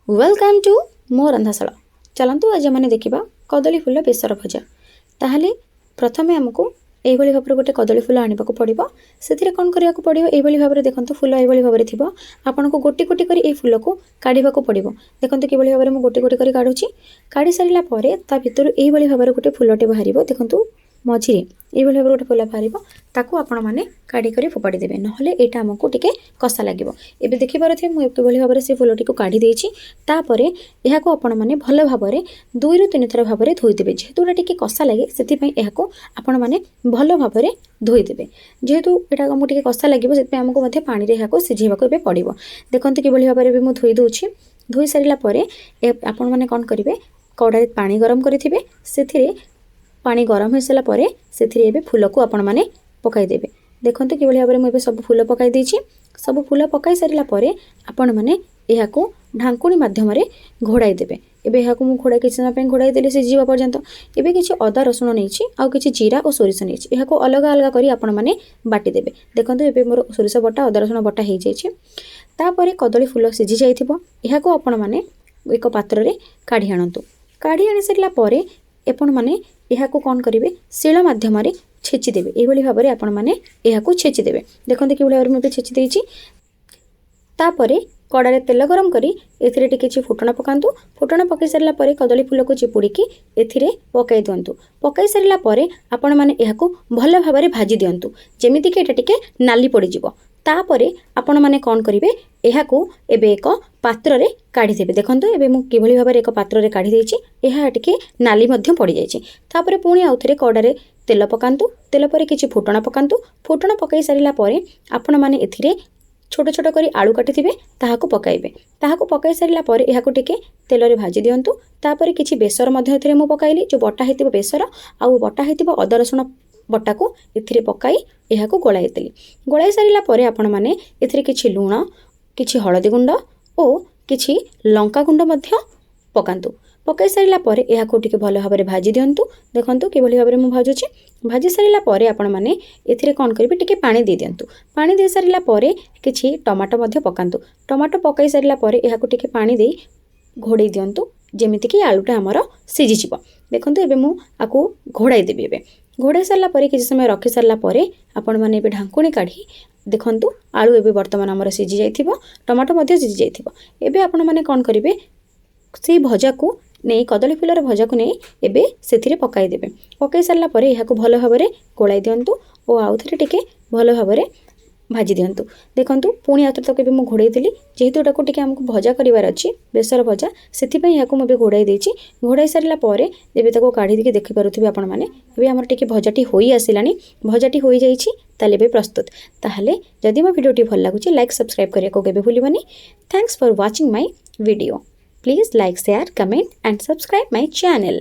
Welcome to ମୋ ରନ୍ଧାଶାଳା। ଚାଲନ୍ତୁ, ଆଜି ଆମେ ଦେଖିବା କଦଳୀ ଫୁଲ ବେସର ଭଜା। ତାହେଲେ ପ୍ରଥମେ ଆମକୁ ଏଇଭଳି ଭାବରେ ଗୋଟେ କଦଳୀ ଫୁଲ ଆଣିବାକୁ ପଡ଼ିବ। ସେଥିରେ କ'ଣ କରିବାକୁ ପଡ଼ିବ? ଏଇଭଳି ଭାବରେ ଦେଖନ୍ତୁ, ଫୁଲ ଏଇଭଳି ଭାବରେ ଥିବ। ଆପଣଙ୍କୁ ଗୋଟି ଗୋଟି କରି ଏଇ ଫୁଲକୁ କାଢ଼ିବାକୁ ପଡ଼ିବ। ଦେଖନ୍ତୁ କିଭଳି ଭାବରେ ମୁଁ ଗୋଟି ଗୋଟି କରି କାଢ଼ୁଛି। କାଢ଼ି ସାରିଲା ପରେ ତା ଭିତରୁ ଏଇଭଳି ଭାବରେ ଗୋଟେ ଫୁଲଟେ ବାହାରିବ। ଦେଖନ୍ତୁ, ମଝିରେ ଏଇଭଳି ଭାବରେ ଗୋଟେ ଫୁଲ ବାହାରିବ। ତାକୁ ଆପଣମାନେ କାଢ଼ି କରି ଫୋପାଡ଼ି ଦେବେ, ନହେଲେ ଏଇଟା ଆମକୁ ଟିକେ କଷା ଲାଗିବ। ଏବେ ଦେଖିପାରୁଥିବେ, ମୁଁ କିଭଳି ଭାବରେ ସେ ଫୁଲଟିକୁ କାଢ଼ି ଦେଇଛି। ତାପରେ ଏହାକୁ ଆପଣମାନେ ଭଲ ଭାବରେ 2ରୁ 3 ଥର ଭାବରେ ଧୋଇଦେବେ। ଯେହେତୁ ଏଇଟା ଟିକେ କଷା ଲାଗେ, ସେଥିପାଇଁ ଏହାକୁ ଆପଣମାନେ ଭଲ ଭାବରେ ଧୋଇଦେବେ। ଯେହେତୁ ଏଇଟା ଆମକୁ ଟିକେ କଷା ଲାଗିବ, ସେଥିପାଇଁ ଆମକୁ ମଧ୍ୟ ପାଣିରେ ଏହାକୁ ସିଝେଇବାକୁ ଏବେ ପଡ଼ିବ। ଦେଖନ୍ତୁ କିଭଳି ଭାବରେ ଏବେ ମୁଁ ଧୋଇ ଦେଉଛି। ଧୋଇ ସାରିଲା ପରେ ଆପଣମାନେ କ'ଣ କରିବେ? କଡ଼ାରେ ପାଣି ଗରମ କରିଥିବେ। ସେଥିରେ ପାଣି ଗରମ ହୋଇସାରିଲା ପରେ ସେଥିରେ ଏବେ ଫୁଲକୁ ଆପଣମାନେ ପକାଇଦେବେ। ଦେଖନ୍ତୁ କିଭଳି ଭାବରେ ମୁଁ ଏବେ ସବୁ ଫୁଲ ପକାଇ ଦେଇଛି। ସବୁ ଫୁଲ ପକାଇ ସାରିଲା ପରେ ଆପଣମାନେ ଏହାକୁ ଢାଙ୍କୁଣୀ ମାଧ୍ୟମରେ ଘୋଡ଼ାଇ ଦେବେ। ଏବେ ଏହାକୁ ମୁଁ କିଛି ସମୟ ପାଇଁ ଘୋଡ଼ାଇ ଦେଲି ସିଝିବା ପର୍ଯ୍ୟନ୍ତ। ଏବେ କିଛି ଅଦା ରସୁଣ ନେଇଛି, ଆଉ କିଛି ଜିରା ଓ ସୋରିଷ ନେଇଛି। ଏହାକୁ ଅଲଗା ଅଲଗା କରି ଆପଣମାନେ ବାଟିଦେବେ। ଦେଖନ୍ତୁ, ଏବେ ମୋର ସୋରିଷ ବଟା, ଅଦା ରସୁଣ ବଟା ହେଇଯାଇଛି। ତାପରେ କଦଳୀ ଫୁଲ ସିଝି ଯାଇଥିବ। ଏହାକୁ ଆପଣମାନେ ଏକ ପାତ୍ରରେ କାଢ଼ି ଆଣନ୍ତୁ। କାଢ଼ି ଆଣି ସାରିଲା ପରେ ଆପଣମାନେ ଏହାକୁ କ'ଣ କରିବେ? ଶିଳ ମାଧ୍ୟମରେ ଛେଚିଦେବେ। ଏଇଭଳି ଭାବରେ ଆପଣମାନେ ଏହାକୁ ଛେଚିଦେବେ। ଦେଖନ୍ତୁ କିଭଳି ଭାବରେ ମୁଁ ଏବେ ଛେଚି ଦେଇଛି। ତାପରେ କଡ଼ାରେ ତେଲ ଗରମ କରି ଏଥିରେ ଟିକେ କିଛି ଫୁଟଣ ପକାନ୍ତୁ। ଫୁଟଣ ପକାଇ ସାରିଲା ପରେ କଦଳୀ ଫୁଲକୁ ଚିପୁଡ଼ିକି ଏଥିରେ ପକାଇ ଦିଅନ୍ତୁ। ପକାଇ ସାରିଲା ପରେ ଆପଣମାନେ ଏହାକୁ ଭଲ ଭାବରେ ଭାଜି ଦିଅନ୍ତୁ, ଯେମିତିକି ଏଇଟା ଟିକେ ନାଲି ପଡ଼ିଯିବ। ତାପରେ ଆପଣମାନେ କ'ଣ କରିବେ? ଏହାକୁ ଏବେ ଏକ ପାତ୍ରରେ କାଢ଼ିଦେବେ। ଦେଖନ୍ତୁ, ଏବେ ମୁଁ କିଭଳି ଭାବରେ ଏକ ପାତ୍ରରେ କାଢ଼ି ଦେଇଛି। ଏହା ଟିକେ ନାଲି ମଧ୍ୟ ପଡ଼ିଯାଇଛି। ତାପରେ ପୁଣି ଆଉଥରେ କଡ଼ାରେ ତେଲ ପକାନ୍ତୁ। ତେଲ ପରେ କିଛି ଫୁଟଣ ପକାନ୍ତୁ। ଫୁଟଣ ପକାଇ ସାରିଲା ପରେ ଆପଣମାନେ ଏଥିରେ ଛୋଟ ଛୋଟ କରି ଆଳୁ କାଟିଥିବେ, ତାହାକୁ ପକାଇବେ। ତାହାକୁ ପକାଇ ସାରିଲା ପରେ ଏହାକୁ ଟିକେ ତେଲରେ ଭାଜି ଦିଅନ୍ତୁ। ତାପରେ କିଛି ବେସର ମଧ୍ୟ ଏଥିରେ ମୁଁ ପକାଇଲି। ଯେଉଁ ବଟା ହେଇଥିବ ବେସର ଆଉ ବଟା ହେଇଥିବ ଅଦା ରସୁଣ ବଟାକୁ ଏଥିରେ ପକାଇ ଏହାକୁ ଗୋଳାଇ ଦେଲି। ଗୋଳାଇ ସାରିଲା ପରେ ଆପଣମାନେ ଏଥିରେ କିଛି ଲୁଣ, କିଛି ହଳଦୀ ଗୁଣ୍ଡ ଓ କିଛି ଲଙ୍କା ଗୁଣ୍ଡ ମଧ୍ୟ ପକାନ୍ତୁ। ପକାଇ ସାରିଲା ପରେ ଏହାକୁ ଟିକେ ଭଲ ଭାବରେ ଭାଜି ଦିଅନ୍ତୁ। ଦେଖନ୍ତୁ କିଭଳି ଭାବରେ ମୁଁ ଭାଜୁଛି। ଭାଜି ସାରିଲା ପରେ ଆପଣମାନେ ଏଥିରେ କ'ଣ କରିବେ? ଟିକେ ପାଣି ଦେଇ ଦିଅନ୍ତୁ। ପାଣି ଦେଇ ସାରିଲା ପରେ କିଛି ଟମାଟୋ ମଧ୍ୟ ପକାନ୍ତୁ। ଟମାଟୋ ପକାଇ ସାରିଲା ପରେ ଏହାକୁ ଟିକେ ପାଣି ଦେଇ ଘୋଡ଼େଇ ଦିଅନ୍ତୁ, ଯେମିତିକି ଆଳୁଟା ଆମର ସିଝିଯିବ। ଦେଖନ୍ତୁ, ଏବେ ମୁଁ ଆକୁ ଘୋଡ଼ାଇ ଦେବି। ଏବେ ଘୋଡ଼ାଇ ସାରିଲା ପରେ, କିଛି ସମୟ ରଖି ସାରିଲା ପରେ ଆପଣମାନେ ଏବେ ଢାଙ୍କୁଣୀ କାଢ଼ି ଦେଖନ୍ତୁ, ଆଳୁ ଏବେ ବର୍ତ୍ତମାନ ଆମର ସିଝି ଯାଇଥିବ, ଟମାଟୋ ମଧ୍ୟ ସିଝି ଯାଇଥିବ। ଏବେ ଆପଣମାନେ କ'ଣ କରିବେ? ସେଇ ଭଜାକୁ ନେଇ, କଦଳୀ ଫୁଲର ଭଜାକୁ ନେଇ ଏବେ ସେଥିରେ ପକାଇଦେବେ। ପକାଇ ସାରିଲା ପରେ ଏହାକୁ ଭଲ ଭାବରେ ଗୋଳାଇ ଦିଅନ୍ତୁ ଓ ଆଉଥରେ ଟିକେ ଭଲ ଭାବରେ ଭାଜି ଦିଅନ୍ତୁ। ଦେଖନ୍ତୁ, ପୁଣି ଆଉଥରେ ତାକୁ ଏବେ ମୁଁ ଘୋଡ଼େଇ ଦେଲି। ଯେହେତୁ ଏଟାକୁ ଟିକେ ଆମକୁ ଭଜା କରିବାର ଅଛି, ବେସର ଭଜା, ସେଥିପାଇଁ ଏହାକୁ ମୁଁ ଏବେ ଘୋଡ଼ାଇ ଦେଇଛି। ଘୋଡ଼ାଇ ସାରିଲା ପରେ ଏବେ ତାକୁ କାଢ଼ି ଦେଇକି ଦେଖିପାରୁଥିବେ ଆପଣମାନେ, ଏବେ ଆମର ଟିକେ ଭଜାଟି ହୋଇ ଆସିଲାଣି। ଭଜାଟି ହୋଇଯାଇଛି, ତାହେଲେ ଏବେ ପ୍ରସ୍ତୁତ। ତାହେଲେ ଯଦି ମୋ ଭିଡ଼ିଓଟି ଭଲ ଲାଗୁଛି, ଲାଇକ୍, ସବସ୍କ୍ରାଇବ୍ କରିବାକୁ କେବେ ଭୁଲିବନି। Thanks for watching my video. Please like, share, comment and subscribe my channel.